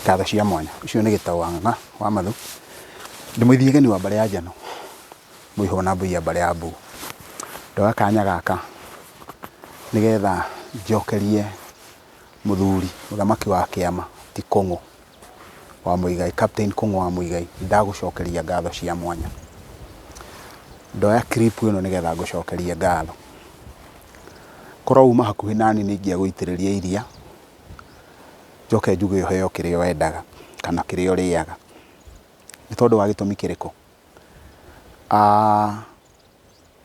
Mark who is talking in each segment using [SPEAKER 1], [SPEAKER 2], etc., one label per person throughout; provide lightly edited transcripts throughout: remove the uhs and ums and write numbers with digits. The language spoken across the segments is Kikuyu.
[SPEAKER 1] Ngatho cia mwanya. Ũcio nĩ Gĩtaũ wa Ng'ang'a wa Mathu. Ndĩ mũithiageni wa mbarĩ ya Njano, mũihũ na mbui ya mbarĩ ya Mbuu. Ndoya kanya gaka nĩgetha njokerie mũthuri, mũthamaki wa kĩama ti Kũng'ũ wa Mũigai, Captain Kũng'ũ wa Mũigai, ndagũcokeria ngatho cia mwanya. Ndoya clip ĩno nĩgetha ngũcokerie ngatho. Korwo uma hakuhĩ nani nĩ ingĩagũitĩrĩria iria, njoke njuge ũheo kĩrĩa wendaga kana kĩrĩa ũrĩaga. Nĩ tondũ wa gĩtũmi kĩrĩkũ?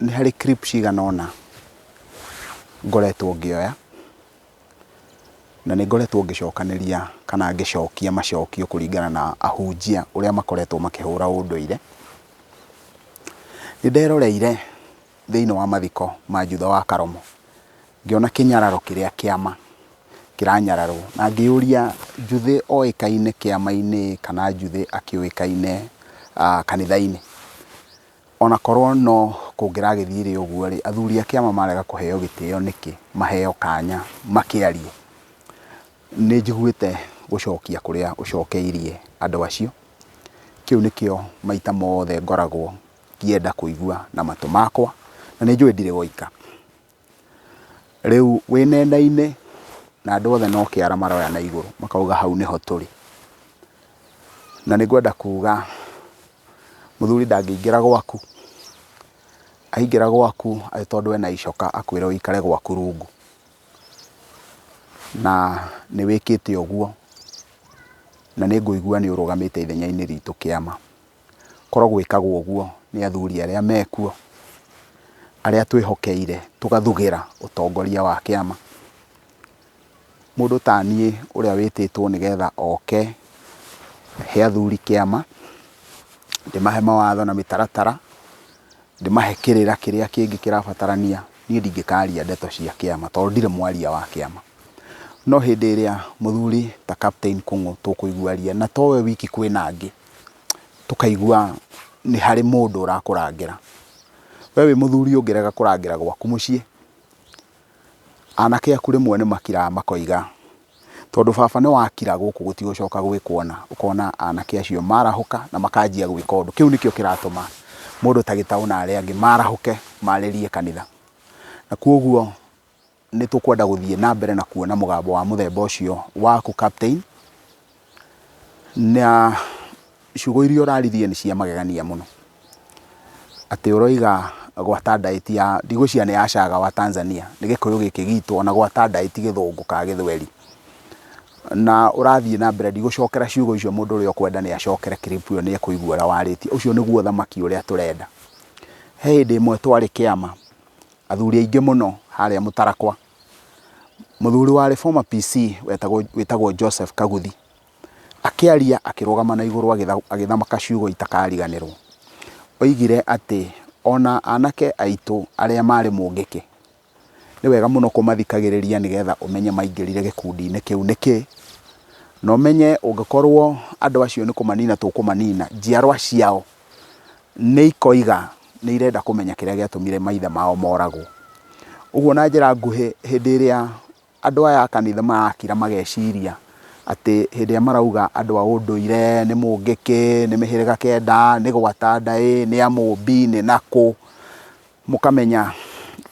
[SPEAKER 1] Nĩ harĩ clip cigana ũna ngoretwo ngĩoya, na nĩ ngoretwo ngĩcokanĩria kana ngĩcokia macokio kũringana na ahunjia ũrĩa makoretwo makĩhũra ũndũire. Nĩ nderoreire thĩinĩ wa mathiko ma Jutha wa Karomo, ngĩona kĩnyararo kĩrĩa kĩama kĩranyararwo, na ngĩyũria Njuthĩ oĩkaine kĩama-inĩ kana Njuthĩ akĩũĩkaine kanitha-inĩ. Ona korwo no kũngĩragĩthire ũguo rĩ, athuri a kĩama marega kũheo gĩtĩo nĩkĩ maheo kanya makĩarie? Nĩ njiguĩte gũcokia kũrĩa ũcokeirie andũ acio, kĩu nĩkĩo maita mothe ngoragwo ngĩenda kũigua na matũ makwa, na nĩ njũĩ ndirĩ woika. Rĩu wĩ nenda-inĩ na andũ othe no kĩara maroya na igũrũ makauga hau nĩho tũrĩ. Na nĩ ngwenda kuga mũthuri ndangĩingĩra gwaku, aingĩra gwaku atĩ tondũ ena icoka akwĩre ũikare gwaku rungu. Na nĩ wĩkĩte ũguo na nĩ ngũigua nĩ ũrũgamĩte ithenya-inĩ ritũ kĩama. Korwo gwĩkagwo ũguo nĩ athuri arĩa mekuo, arĩa twĩhokeire tũgathugĩra ũtongoria wa kĩama. Mũndũ ta niĩ ũrĩa wĩtĩtwo nĩgetha oke he athuri kĩama, ndĩmahe mawatho na mĩtaratara, ndĩmahe kĩrĩra kĩrĩa kĩngĩ kĩrabatarania, niĩ ndingĩkaria ndeto cia kĩama tondũ ndirĩ mwaria wa kĩama. No hĩndĩ ĩrĩa mũthuri ta Captain Kũng'ũ tũkũigua aria, na towe wiki kwĩna angĩ, tũkaigua nĩ harĩ mũndũ ũrakũrangĩra. We wĩ mũthuri ũngĩrega kũrangĩra gwaku mũciĩ, anake aku rĩmwe nĩ makiraga makoiga, tondũ baba nĩ wakira gũkũ gũtigũcoka gwĩkwo ũna, ũkona anake acio marahũka na makanjia gwĩka ũndũ. Kĩu nĩkĩo kĩratũma mũndũ ta Gĩtaũ na arĩa angĩ marahũke marĩrie kanitha. Na kwoguo nĩ tũkwenda gũthiĩ na mbere na kuona mũgambo wa mũthemba ũcio waku Captain, na ciugo iria ũraririe nĩ cia magegania mũno. Atĩ ũroiga gwata diet ya, ndigwĩciria nĩ ya Chaga wa Tanzania, nĩ gĩkũyũ gĩkĩ gitũ ona gwata diet gĩthũngũ kana gĩthweri. Na ũrathiĩ na mbere, ndigũcokera ciugo icio mũndũ ũrĩa ũkwenda nĩ acokere clip ĩyo nĩ ekũigua ũrĩa warĩtie. Ũcio nĩguo ũthamaki ũrĩa tũrenda. He hĩndĩ ĩmwe twarĩ kĩama, athuri aingĩ mũno harĩa Mũtarakwa, mũthuri warĩ former PC wetagwo, wĩtagwo Joseph Kaguthi, akĩaria akĩrũgama na igũrũ agĩthamaka ciugo itakariganĩrwo. Oigire atĩ ona anake aitũ arĩa marĩ mũngĩkĩ, nĩ wega mũno kũmathikagĩrĩria nĩgetha ũmenye maingĩrire gĩkundi-inĩ kĩu nĩkĩ, na ũmenye ũngĩkorwo andũ acio nĩ kũmanina tũkũmanina, njiarwa ciao nĩ ikoiga nĩ irenda kũmenya kĩrĩa gĩatũmire maithe mao moragwo. Ũguo na njĩra nguhĩ hĩndĩ ĩrĩa andũ aya a kanitha marakira mageciria atĩ hĩndĩ ĩrĩa marauga andũ a ũndũire nĩ mũngĩkĩ, nĩ mĩhĩrĩga kenda, nĩ gwata ndaĩ, nĩ amũmbi, nĩ nakũ, mũkamenya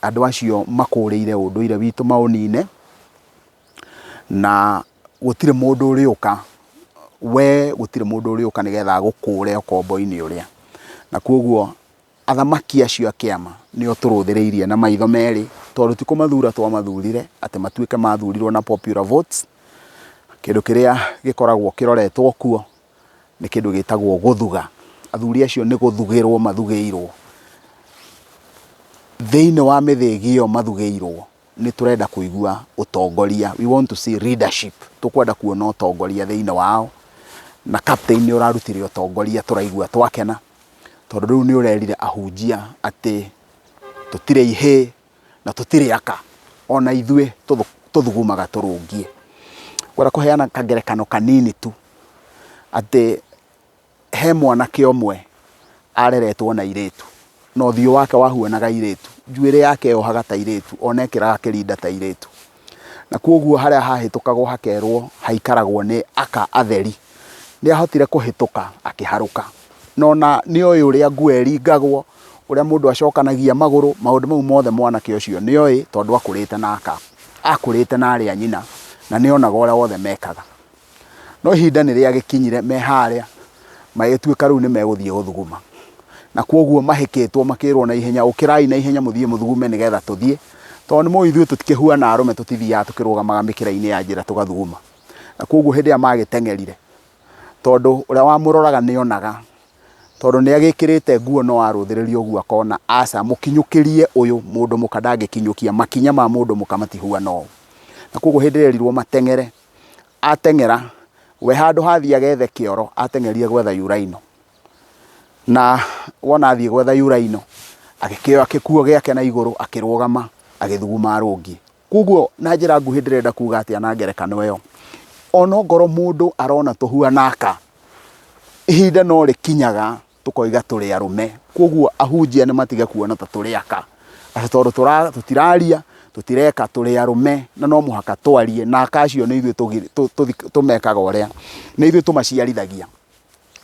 [SPEAKER 1] andũ acio makũrĩire ũndũire witũ maũnine, na gũtirĩ mũndũ ũrĩũka, we gũtirĩ mũndũ ũrĩũka nĩgetha agũkũre ũkombo-inĩ ũrĩa. Na koguo athamaki acio a kĩama nĩo tũrũthĩrĩirie na maitho merĩ, tondũ ti kũmathura twamathurire atĩ matuĩke mathurirwo na popular votes. Kĩndũ kĩrĩa gĩkoragwo kĩroretwo kuo nĩ kĩndũ gĩtagwo gũthuga. Athuri acio nĩ gũthugĩrwo mathugĩirwo. Thĩinĩ wa mĩthĩgi ĩyo mathugĩirwo, nĩ tũrenda kũigua ũtongoria, we want to see leadership, tũkwenda kuona ũtongoria thĩinĩ wao, na captain nĩ ũrarutire ũtongoria tũraigua twakena, tondũ rĩu nĩ ũrerire ahunjia atĩ tũtirĩ ihĩĩ na tũtirĩ aka, ona ithuĩ tũthugumaga tũrũngiĩ. Ngwenda kũheana kangerekano kanini tu, atĩ he mwanake ũmwe areretwo na airĩtu, na ũthiũ wake wahuanaga airĩtu, njuĩrĩ yake yohaga ta airĩtu, ona ekĩraga kĩrinda ta airĩtu. Na kwoguo harĩa hahĩtũkagwo hakerwo haikaragwo nĩ aka atheri, nĩ ahotire kũhĩtũka akĩharũka. Na ona nĩ oĩ ũrĩa nguo ĩringagwo, ũrĩa mũndũ acokanagia magũrũ, maũndũ mau mothe mwanake ũcio nĩ oĩ tondũ akũrĩte na aka, akũrĩte na arĩ a nyina, na nĩ onaga ũrĩa wothe mekaga. No ihinda nĩ rĩagĩkinyire me harĩa, magĩtuĩka rĩu nĩ megũthiĩ gũthuguma. Na kwoguo mahĩkĩtwo makĩrwo na ihenya, ũkĩrai na ihenya mũthiĩ mũthugume nĩgetha tũthiĩ, tondũ nĩ mũĩ ithuĩ tũtikĩhuana arũme tũtithiaga tũkĩrũgamaga mĩkĩra-inĩ ya njĩra tũgathuguma. Na kwoguo hĩndĩ ĩrĩa magĩteng'erire, tondũ ũrĩa wamũroraga nĩ onaga, tondũ nĩ agĩkĩrĩte nguo no arũthĩrĩria ũguo akona aca mũkinyũkĩrie ũyũ mũndũ mũka ndangĩkinyũkia, makinya ma mũndũ mũka matihuana ũũ. Na kwoguo hĩndĩ ĩrĩa erirwo mateng'ere, ateng'era, we handũ ha athiĩ agethe kĩoro, ateng'erire gwetha yuraino. Na wona athiĩ gwetha yuraino, agĩkĩoya gĩkuo gĩake na igũrũ, akĩrũgama, agĩthuguma arũngiĩ. Koguo na njĩra nguhĩ ndĩrenda kuga atĩa na ngerekano ĩyo, ona ongorwo mũndũ arona tũhuana aka, ihinda no rĩkinyaga tũkoiga tũrĩ arũme. Koguo ahunjia nĩ matige kuona ta tũrĩ aka, atĩ tondũ tũtiraria, tũtireka, tũrĩ arũme na no mũhaka twarie, na aka acio nĩ ithuĩ tũmekaga ũrĩa, nĩ ithuĩ tũmaciarithagia.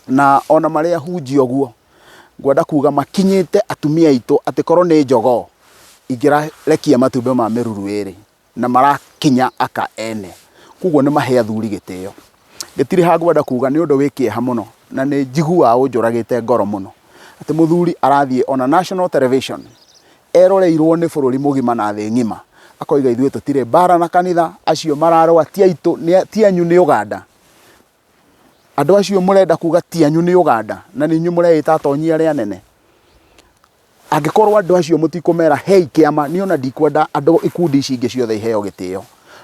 [SPEAKER 1] Na ona marĩ ahunjia ũguo, ngwenda kuga makinyĩte atumia aitũ atĩ korwo nĩ jogoo ingĩrarekia matumbĩ ma mĩruru ĩrĩ na marakinya aka ene. Koguo nĩ mahe athuri gĩtĩo. Gĩtirĩ ha ngwenda kuga nĩ ũndũ wĩ kĩeha mũno na nĩ njiguaga ũnjũragĩte ngoro mũno atĩ mũthuri arathiĩ ona national television eroreirwo nĩ bũrũri mũgima na thĩ ng'ima akoiga ithuĩ tũtirĩ mbara na kanitha, acio mararũa ti aitũ, ti anyu nĩ Ũganda. Andũ acio mũrenda kuga ti anyu nĩ Ũganda na nĩ inyuĩ mũreĩta atonyi arĩa anene. Angĩkorwo andũ acio mũtikũmera hei kĩama, niĩ ona ndikwenda andũ ikundi ici ingĩ ciothe iheo gĩtĩo,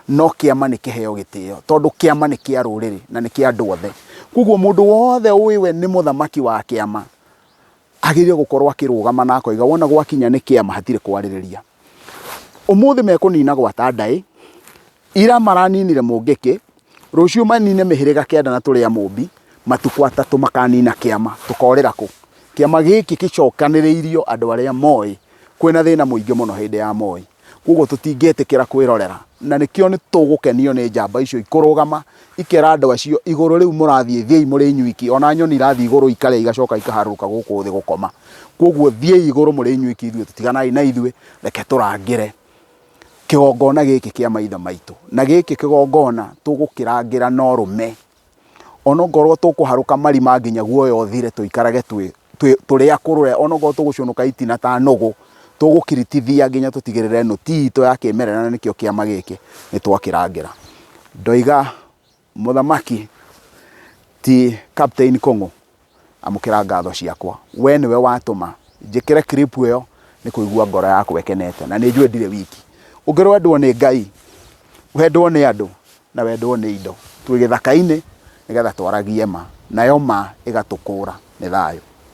[SPEAKER 1] no kĩama nĩ kĩheo gĩtĩo tondũ kĩama nĩ kĩa rũrĩrĩ na nĩ kĩa andũ othe. Koguo mũndũ wothe ũĩ we nĩ mũthamaki wa kĩama agĩrĩire gũkorwo akĩrũgama na akoiga wona gwakinya nĩ kĩama hatirĩ kwarĩrĩria. Ũmũthĩ mekũnina gwata ndaĩ, Ira maraninire mũngĩkĩ, rũciũ manine mĩhĩrĩga kenda na tũrĩ a Mũmbi, matukũ atatũ makanina kĩama, tũkorĩra kũ? Kĩama gĩkĩ gĩcokanĩrĩirio andũ arĩa moĩ kwĩna thĩna mũingĩ mũno hĩndĩ ya Moi, kwoguo tũtingĩtĩkĩra kwĩrorera, na nĩkĩo nĩ tũgũkenio nĩ njamba icio ikũrũgama ikera andũ acio igũrũ rĩu mũrathiĩ thiĩi mũrĩ inyuiki, ona nyoni irathiĩ igũrũ ikarĩa igacoka ikaharũrũka gũkũ thĩ gũkoma, kwoguo thiĩi igũrũ mũrĩ inyuiki ithuĩ tiganai na ithuĩ, reke tũrangĩre. Kĩgongona gĩkĩ kĩa maithe maitũ, na gĩkĩ kĩgongona tũgũkĩrangĩra na ũrũme, onokorwo tũkũharũka marima nginya guoya ũthire tũikarage tũrĩ akũrũre, onokorwo tũgũcũnũka itina ta nũgũ, tũgũkiritithia nginya tũtigĩrĩre nũti itũ ya kĩmerera na nĩkĩo kĩama gĩkĩ nĩ twakĩrangĩra. Ndoiga Mũthamaki ti Captain Kũng'ũ, amũkĩra ngatho ciakwa. We nĩwe watũma njĩkĩre clip ĩyo nĩ kũigua ngoro yakwa ĩkenete na nĩ njũĩ ndirĩ wiki. Ũngĩrwendwo nĩ Ngai, wendwo nĩ andũ na wendwo nĩ indo, twĩ gĩthaka-inĩ nĩgetha twaragie ma, nayo ma ĩgatũkũra. Nĩ thayũ.